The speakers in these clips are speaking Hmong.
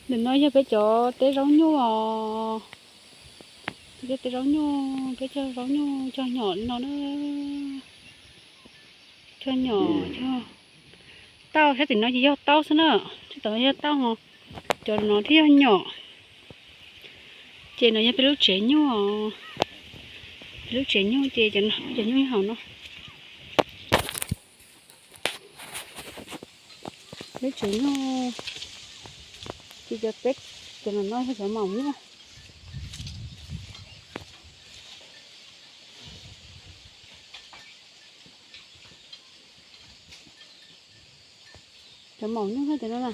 Ntawm no yog peb cov teb zaub nyuj os. Peb cov teb zaub nyuj, peb cog zaub nyuj cog nyom li no na. Cog nyom cog tauj, sab tim no ces yog tauj xwb na. Sab tim no yog tauj os, cov no thiaj yog nyom. Ces no yog peb lub tsev nyuj os. Peb lub tsev nyuj ces cov no, cov nyuj hauv no. Lub tsev nyuj ces cov peb, cov no no yog cov maum nyuj. Cov maum nyuj no, cov no na,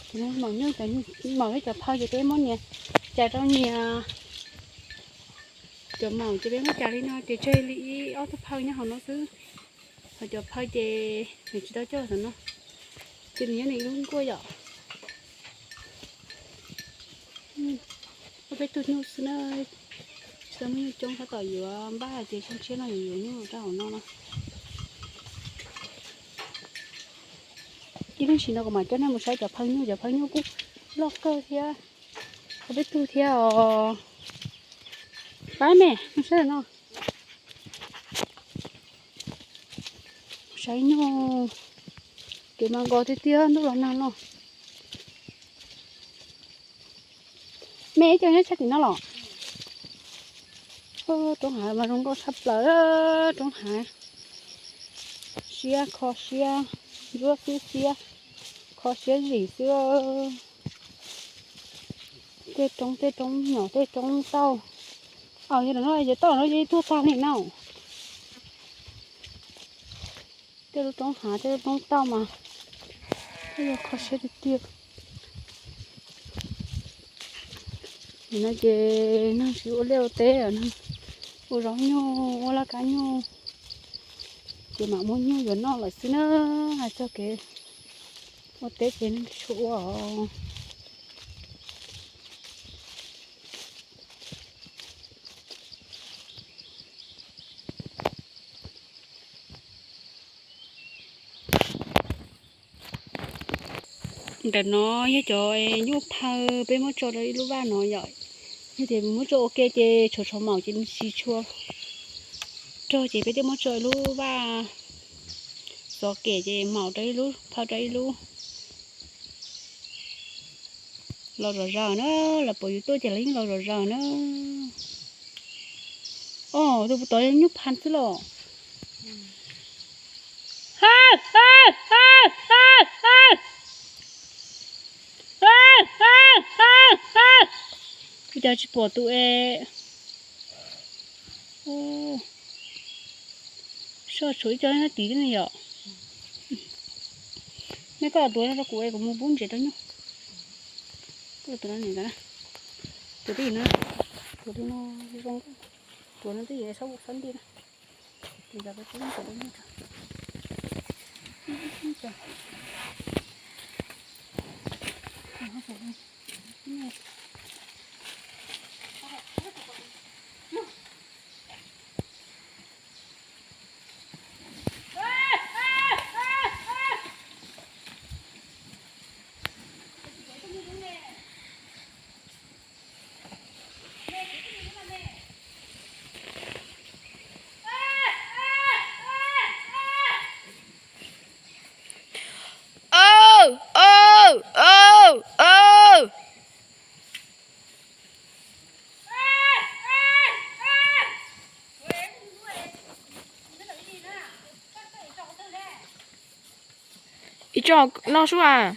cov no maum nyuj, cov maum thiab cov phawj ces peb muab nias, cas rau nias. Cov maum ces peb muab cas li no ces tseg li ib ob tug phawj nyob hauv no xwb. Ho cov phawj ces nws tsis tau coj tom no, ces nws nyob nws ib lub nkuaj yom. Ob peb tug nyuj xwb na, tsis tau muaj nyuj coob, tab tom yuav npaj hais tias xyoo tshiab no yuav yuav nyuj rau hauv no no. Ib lub sim no kuv mam coj nej mus saib cov phawj nyuj, cov phawj nyuj kuj loj kawg thiab. Ob peb tug thiab os. Pab me, mus saib no. Saib nyuj, kev mas nqos tiag tiag ntuj los nag no. Me ib co nyob sab tim no los. Roob hav mas zoo nkauj tshaj plaws, roob hav. Siab kho siab, ntsuab xwb siab, kho siab zim xwb. Tej roob, tej roob nyom, tej roob tauj. Au, yog no ces tauj no ces tuag tag li na. Tej lub roob hav, tej lub roob tauj mas, tej lub kho siab tiag tiag. Nim no ces neeg tsis ua liaj ua teb, neeg ua zaub nyuj, ua laj kab nyuj, ces mam muab nyuj yuav noj lawm xwb na. Hais txog kev ua teb ces neeg tsis tshua ua os. Ntawm no yog cov nyuj phawj peb muab tso rau ib lub vaj no yom. Yog tias muab tso ua ke ces tshuav tsho maum ces tsis tshua rog ces peb thiaj muab tso ib lub vaj xov kem ces maum rau ib lub, phawj rau ib lub. Los zom zaws na, lawv pom yus tuaj ces lawv yeej los zom zaws na. Os, tus puas tod yog nyuj phaj xwb los. Ua cas tsis pom tus es. Soj tshuav ib co nyob tid thiab ne yom. Nej koj tuav no rau kuv es kuv mus pub ntses rau nyuj. Koj tuav no, tuav li no, tuav li no zoo nkauj, tuav no twb yog sab nti na. Ib tsob no sub a.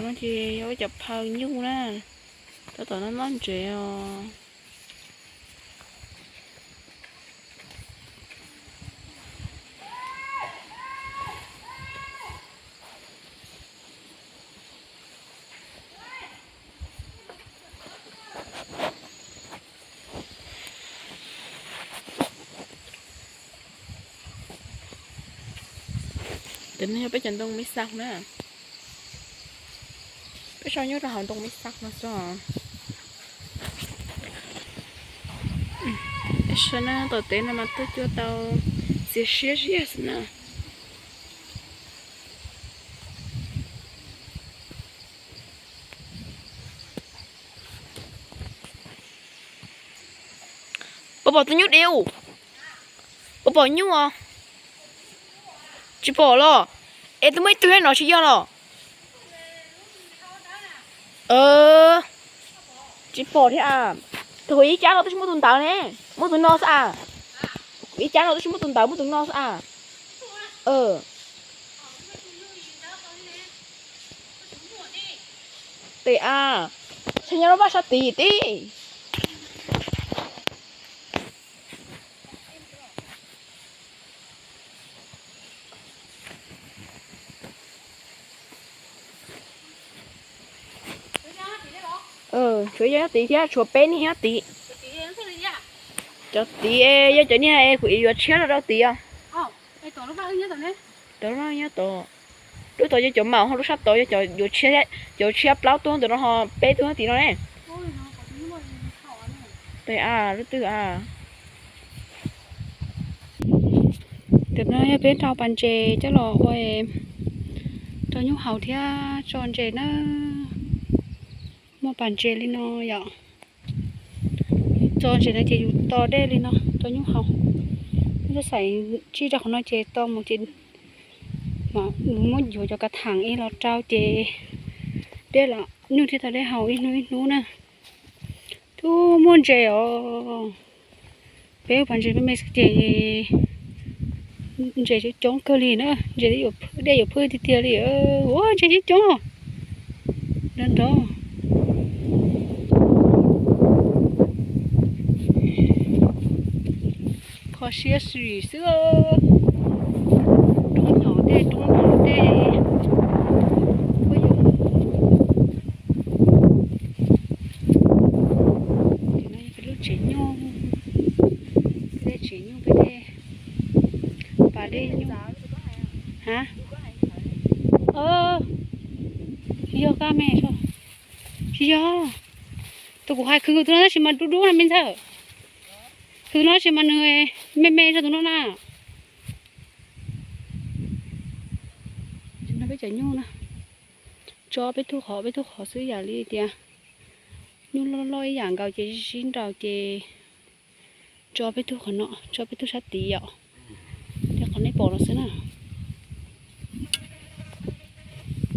No ces yog ib co phawj nyuj na, tab tom noj noj ntses os. Cov no yog peb cov ntoo me xaus na. Peb so nyob rau hauv ntoo me xaus no xwb. Saib na, tom teb no mas tuaj cua tau txias siab ziab xwb na. Puas pom tus nyuj diu? Puas pom nyuj os? Tsis pom los? Es tus muaj ib tug no tsis yog los? Tsis pom thiab a. Tus ib cab no twb tsis muaj tus ntawd ne. Muaj tus no xwb a. Ib cab no twb tsis muaj tus ntawd, muaj tus no xwb a. Tes a, nyob lub vaj sab tid tib. Tshuav yog nyob tid thiab, tshuav peb niag nyob tid. Cov tid yog cov niag kuv yuav tshiab rau tid os. Cov nyob tod, lub tod yog cov maum, ho lub sab tod yog cov yuav tshiab, cov tshiab plaub tuaj ntawm no ho peb tuaj nyob tid no ne. Tes a, lub twg a. Tam no yog peb rau pas ntses coj los ua rau nyuj haus thiab tso ntses na. Muaj pas ntses li no yom. Tso ntses no ces yus to dej li no rau nyuj haus. Yus xav tsij rau qhov no ces to mus ces muab yuav cov kav theem ib los rau ces dej los nyuj thiaj tau dej haus ib hnub ib hnub na. Twb muaj ntses os. Peb ua pas ntses me me xwb ces ntses coob coob kawg li na, ntses dej yuav phwj tiag tiag li. Ua ntses coob coob. Nrov nrov. Kho siab sim xwb. Roob nyom tej, roob nyom tej. Ces no yog peb lub tsev nyuj, peb tej tsev nyuj, peb tej pas dej nyuj. Ha, yog kab me, tsis yog. Tus kuv hais khwv tus no tab sis mas dub dub na me ntxhais. Khwv no tab sis mas nws me me tshaj tus no na. Peb cov nyuj na, tso peb tug qhov, peb tug qhov xwb, yam li tias nyuj loj loj ib yam nkaus ces sib nraus ces tso peb tug qhov no, tso peb tug sab tid yom. Li qhov nej pom no xwb na.